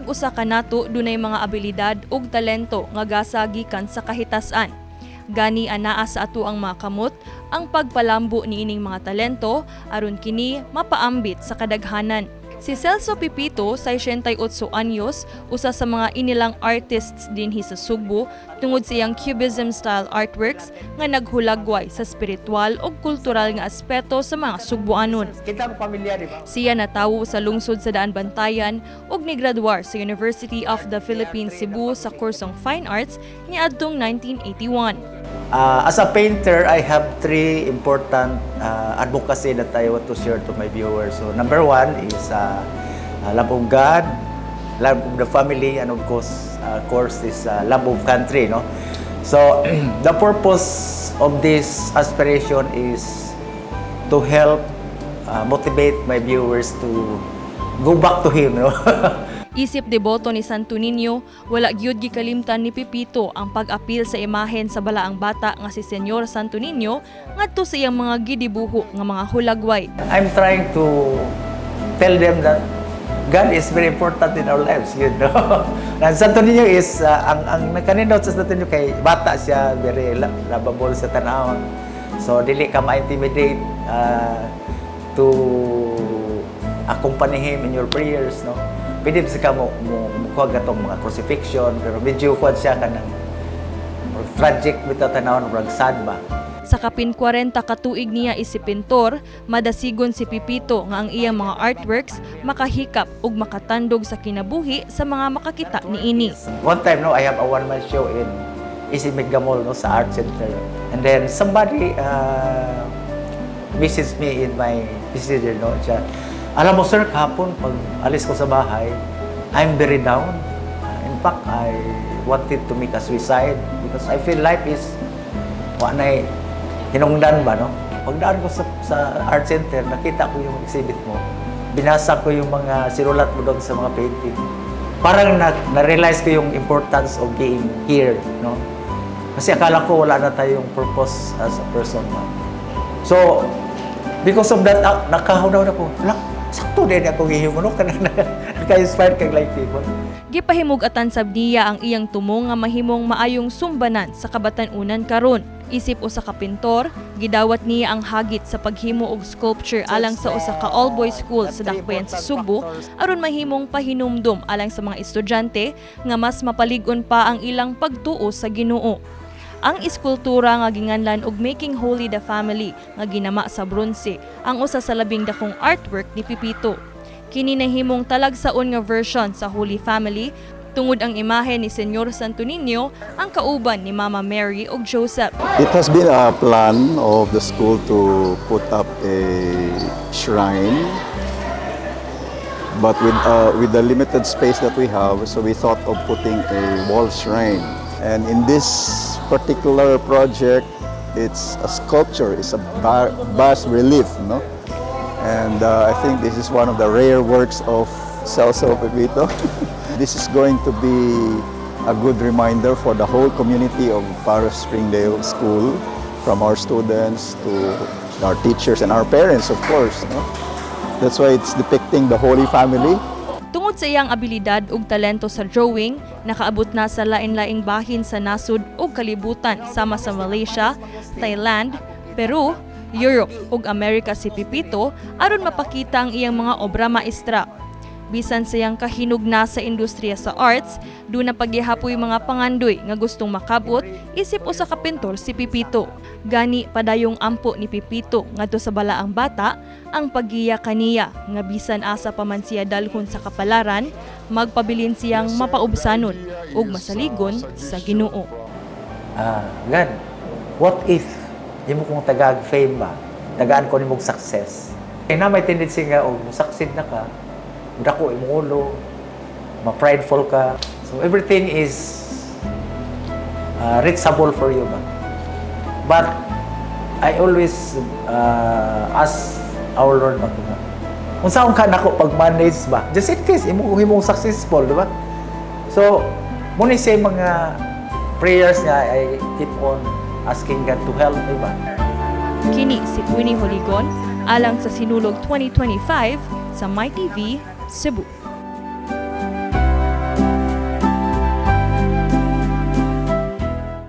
usa kanato dunay mga abilidad ug talento nga gasa gikan sa kahitasan. Gani anaa sa ato ang mga kamot ang pagpalambo niining mga talento aron kini mapaambit sa kadaghanan. Si Celso Pipito, sa 88 anyos, usa sa mga inilang artists dinhi sa Sugbo tungod sa iyang cubism style artworks nga naghulagway sa spiritual ug kultural nga aspeto sa mga Sugboanon. Kita mo pamilya, di ba? Siya natawo sa lungsod sa Daanbantayan ug nigraduar sa University of the Philippines Cebu sa kursong Fine Arts niadtong 1981. As a painter, I have three important advocacy that I want to share to my viewers. So, number one is love of God, love of the family, and of course is love of country. No? So, the purpose of this aspiration is to help motivate my viewers to go back to Him. No? Isip deboto ni Santo Niño, wala gyud gikalimtan ni Pipito ang pag-apil sa imahen sa balaang bata nga si Senyor Santo Niño ngadto sa iyang mga gidibuho nga mga hulagway. I'm trying to tell them that God is very important in our lives. And Santo Niño is, ang nakanindot sa Santo Niño kay bata siya, very lovable sa tanawon. So, dili ka ma-intimidate to accompany him in your prayers, no? Pwede sa ka mo kuha gatong mga crucifixion, pero medyo kuha siya kanang tragic bitaw tanawon, murag sad ba? Sa kapin 40 ka tuig niya isip pintor, madasigon si Pipito nga ang iyang mga artworks makahikap ug makatandog sa kinabuhi sa mga makakita niini. One time, no, I have a one-man show in SM Megamall, no, sa Art Center. And then somebody messaged me in my messenger, no, siya, "Alam mo, sir, kahapon, pag alis ko sa bahay, I'm very down. In fact, I wanted to make a suicide because I feel life is wa na hinungdan ba, no? Pagdaan ko sa art center, nakita ko yung exhibit mo. Binasa ko yung mga sinulat mo doon sa mga painting. Parang na-realize ko yung importance of being here, no? Kasi akala ko wala na tayong purpose as a person, no? So, because of that, nakahunaw na ko, "Wala, sakto din ako gihimo, no?" Kanang naka-inspired kag like people. Gipahimug-atan sab niya ang iyang tumong nga mahimong maayong sumbanan sa kabatan-unan karon. Isip usa ka pintor, gidawat niya ang hagit sa paghimo og sculpture alang sa usa ka all-boys school sa Dakbayan sa Sugbo aron mahimong pahinumdom alang sa mga estudyante nga mas mapalig-on pa ang ilang pagtuo sa Ginoo. Ang eskultura nga ginganlan og Making Holy the Family nga ginama sa bronse ang usa sa labing dakong artwork ni Pipito. Kini nahimong talagsaon nga version sa Holy Family tungod ang imahe ni Senyor Santo Niño ang kauban ni Mama Mary ug Joseph. It has been a plan of the school to put up a shrine, but with the limited space that we have, so we thought of putting a wall shrine. And in this particular project, it's a sculpture, it's a bas relief, no? And I think this is one of the rare works of Celso Pepito. This is going to be a good reminder for the whole community of Paros Springdale School, from our students to our teachers and our parents, of course. No? That's why it's depicting the Holy Family. Tungod sa iyang abilidad ug talento sa drawing, nakaabot na sa lain-laing bahin sa nasod ug kalibutan sama sa Malaysia, Thailand, Peru, Europe ug Amerika si Pipito aron mapakita ang iyang mga obra maestra. Bisan sa iyang kahinog na sa industriya sa arts, duna pa gihapoy mga pangandoy nga gustong makabot isip usa ka pintor si Pipito. Gani padayong ampo ni Pipito ngadto sa balaang bata ang paggiya kaniya nga bisan asa pa man siya dalhon sa kapalaran, magpabilin siyang mapaubsanon ug masaligon sa Ginoo. Ah, God, what if imo kong tagaag fame ba? Tagaan ko nimong success. Kaya na may tendency nga og mo-succeed na ka, dako imong ulo, ma-prideful ka. So everything is reachable for you ba? But I always ask our Lord ba nga, unsaon ka nako pag-manage ba? Just in case imo himong successful, di ba? So, mao ni siya mga prayers nga I keep on asking God to help me ba? Kini si Queenie Holigon alang sa Sinulog 2025 sa MyTV Cebu.